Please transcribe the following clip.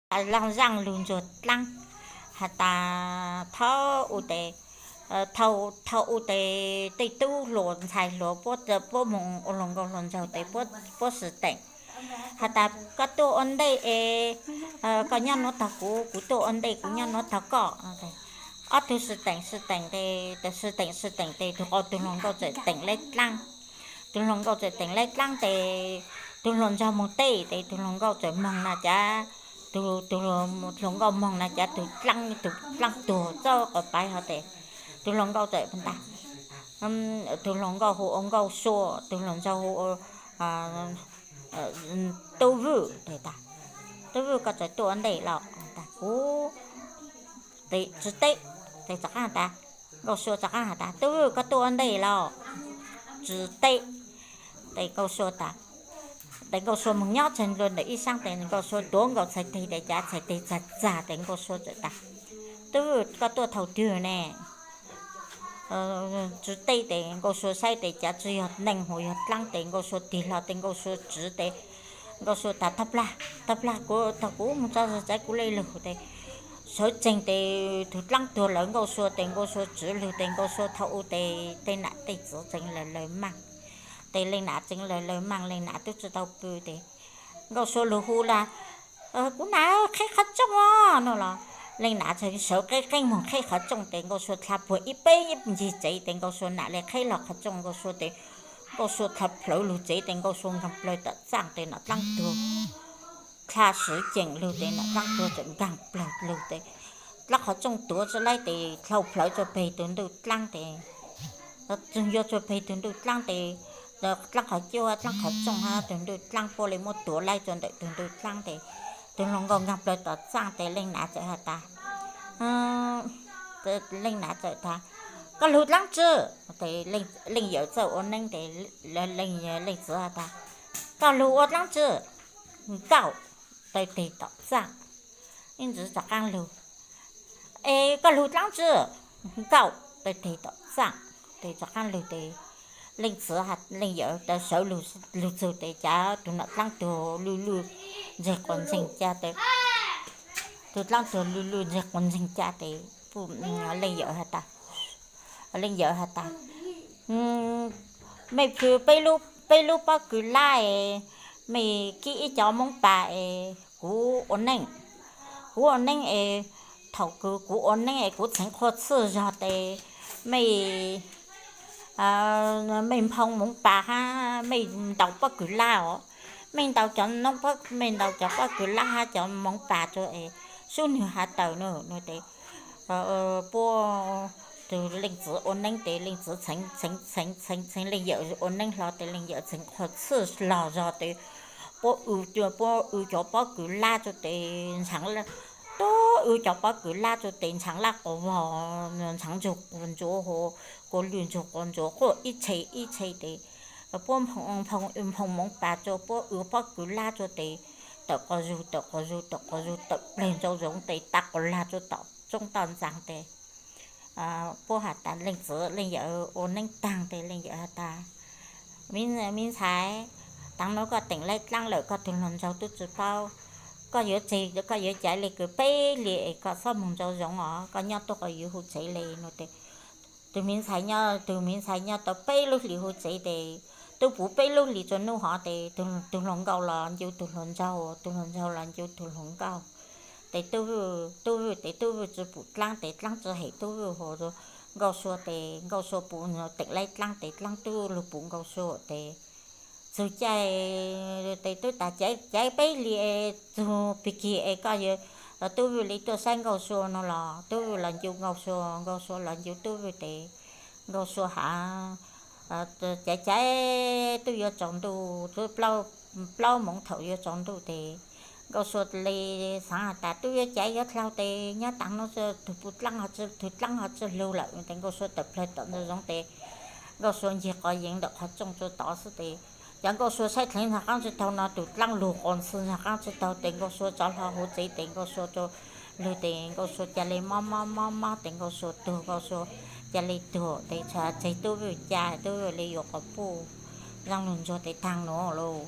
Laug zaaj lug ntsuag dlaab has tas, thaum u tes, thaum u tes tej tub hluas ntxhais hluas puab moog ua hluas nkauj hluas nraug tes puab sib teem has tas, koj tuaj ua ntej es koj nyob nuav taag kuv, kuv tuaj ua ntej kuv nyob nuav taag koj. Ob tug sib teem sib teem tes, sib teem sib teem tes tug qau tug hluas nkauj txawm teem laib dlaab. Tug hluas nkauj txawm teem laib dlaab tes tug hluas nraug moog tej tes tug hluas nkauj txawm moog na cav, tug hluas nkauj moog na cav tug dlaab, tug dlaab tuag txob qhov paiv hov tes tug hluas nkauj txawm tas, tug hluas nkauj hu ua Nkauj Sua, tug hluas nraug hu ua Tub Vwj. Tub Vwj, koj txawm tuaj ua ntej los? Kuv tsis teb. Tes rov qaab has tas, Nkauj Sua rov qaab has tas, Tub Vwj, koj tuaj ua ntej los? Tsis teb. Tes Nkauj Sua tas, tes Nkauj Sua moog nyob tseg dlua ntawm ib saab tes Nkauj Sua tuav nkaus txhais teg tes cav txhais teg txag txag tes Nkauj Sua txawm tas, Tub Vwj, koj tuaj thaum twg ne? Tsis teb tes Nkauj Sua saib tes cav tsi yog neeg hu yog dlaab tes Nkauj Sua tig hlo tes Nkauj Sua tsiv tes Nkauj Sua tas, Tag plag, tag plag, kuv taag kuv moog tso zog txaiv kuv le lug tes sawv tsees tes tug dlaab tuag lawm Nkauj Sua tes Nkauj Sua tsiv lug tes Nkauj Sua thaum u tes tej nam tej txwv tseev lawv lawv maaj. Tes leej nam tseev lawv lawv maaj, leej nam tub tsi tau pw tes Nkauj Sua lug hu las, Kuv nam, qheb qhov rooj os no los leej nam tseev sawv qeeb qeeb moog qheb qhov rooj tes Nkauj Sua dlha puag ib peb ncig tsev tes Nkauj Sua nam le qheb los qhov rooj Nkauj Sua tes Nkauj Sua dlha plhawv lug tsev tes Nkauj Sua nkaag plawg tom txaaj tes nam dlaab tuag dlha swv ceem lug tes nam dlaab tuag txawm nkaag plawg lug tes dlaab qhov rooj tuav tsi laib tes dlhau plhawv rua peg tug ntuj dlaab tes, txug yuav rua peg tug ntuj dlaab tes, dlaab qhov cub dlaab qhov rooj hab tug ntuj dlaab puab le muab tuav laib rua ntawm tug ntuj dlaab tes tug hluas nkauj nkaag plawg tom txaaj tes leej nam txawm has tas, leej nam txawm tas, Koj lug dlaab tsi? Tes leej yawm txawj ua neeb tes leej txiv has tas, Koj lug ua dlaab tsi? Nkauj, taw teg tom txaaj. Ib ntsis rov qaab lug, Es koj lug dlaab tsi? Nkauj, taw teg tom txaaj. Tes rov qaab lug tes leej txiv, leej yawm taw sawv lug txug tes cav tug nam dlaab tuag lwj lwj ntseg quas ntseeg ca tes, tug dlaab tuag lwj lwj ntseg quas ntseeg ca tes leej yawm has tas, leej yawm has tas, Mej plhws peb lub pob kws lab es mej kib ib cov moob pas es kuv ua neeb, kuv ua neeb es thaum kws kuv ua neeb es kuv txheev qhua txhwj zog tes mej, mej nphoo moob pas hab mej ntaus pob kws lab os, mej ntaus cov noob, mej ntaus cov pob kws lab hab cov moob pas rua es sub nwg has taws no no tes puab tug leej txiv ua neeb tes leej txiv txheev txheev txheev txheev txheev leej yawm ua neeb hlo tes leej yawm txheev qhua txhwj log zog tes puab, puab w cov pob kws lab rua tes ntshav, tuab w cov pob kws lab rua tes ntshav laj quas vog, ntshav ntsug quas ntsuav, kua lwj ntsug quas ntsuav quaj ib tshe ib tshe tes puab nphoo moob pas rua puab w pob kws lab rua tes tawm quas zug tawm quas zug tawm quas zug tawm plawg ntsaus zoov tes tas quas lag rua tom tsoob toj ntxaas tes puab has tas leej txiv leej yawm ua neeb taag tes leej yawm has tas, Me ntxhais, taav nuav koj teem laib dlaab lawm koj tug hluas nraug tub tsi paub, koj yuav tseg koj yuav caiv le kws peb hlis es koj xob moog ntsaus zoov os, koj nyob tuaj qhov yuav huv tsev le no tes tug me ntxhais nyob, tug me ntxhais nyob tau peb lub hlis huv tsev tes tub puv peb lub hlis rua nub hov tes tug hluas nkauj los ncu tug hluas nraug, tug hluas nraug los ncu tug hluas nkauj. Tes tub vwj, tub vwj tes tub vwj tsi pum dlaab tes dlaab tsi hem tub vwj hov. Nkauj Sua tes Nkauj Sua pum, teem laib dlaab tes dlaab tub lug pum Nkauj Sua tes txug caij tes tub tas caiv peb hlis txug pig kig es koj yuav, tub vwj le tuaj saib Nkauj Sua no los tub vwj los ncu Nkauj Sua, Nkauj Sua los ncu tub vwj tes Nkauj Sua has, caiv caiv tub yuav tsaus ntuj, plaub moov thaum yuav tsaus ntuj tes Nkauj Sua le xaav has tas tub yuav caiv yuav dlaug tes nyob taag nuav tug pum dlaab, tug dlaab ho tsi lug lawm tes Nkauj Sua tawm plawg tom ntsaus zoov tes Nkauj Sua ncig quas yeev ntawm qhov rooj rua tod xwb tes cov Nkauj Sua saib dleev ntsag qaab tsi taug no tug dlaab lug quas ntxhw ntsag qaab tsi taug tes Nkauj Sua rov hlo huv tsev tes Nkauj Sua rua lug tes Nkauj Sua ca le mob mob mob mob tes Nkauj Sua tuag, Nkauj Sua ca le tuag tes tseg tub vwj ca, tub vwj le yuav quas puj, zaaj lug ntsuag tes taag nuav lauj.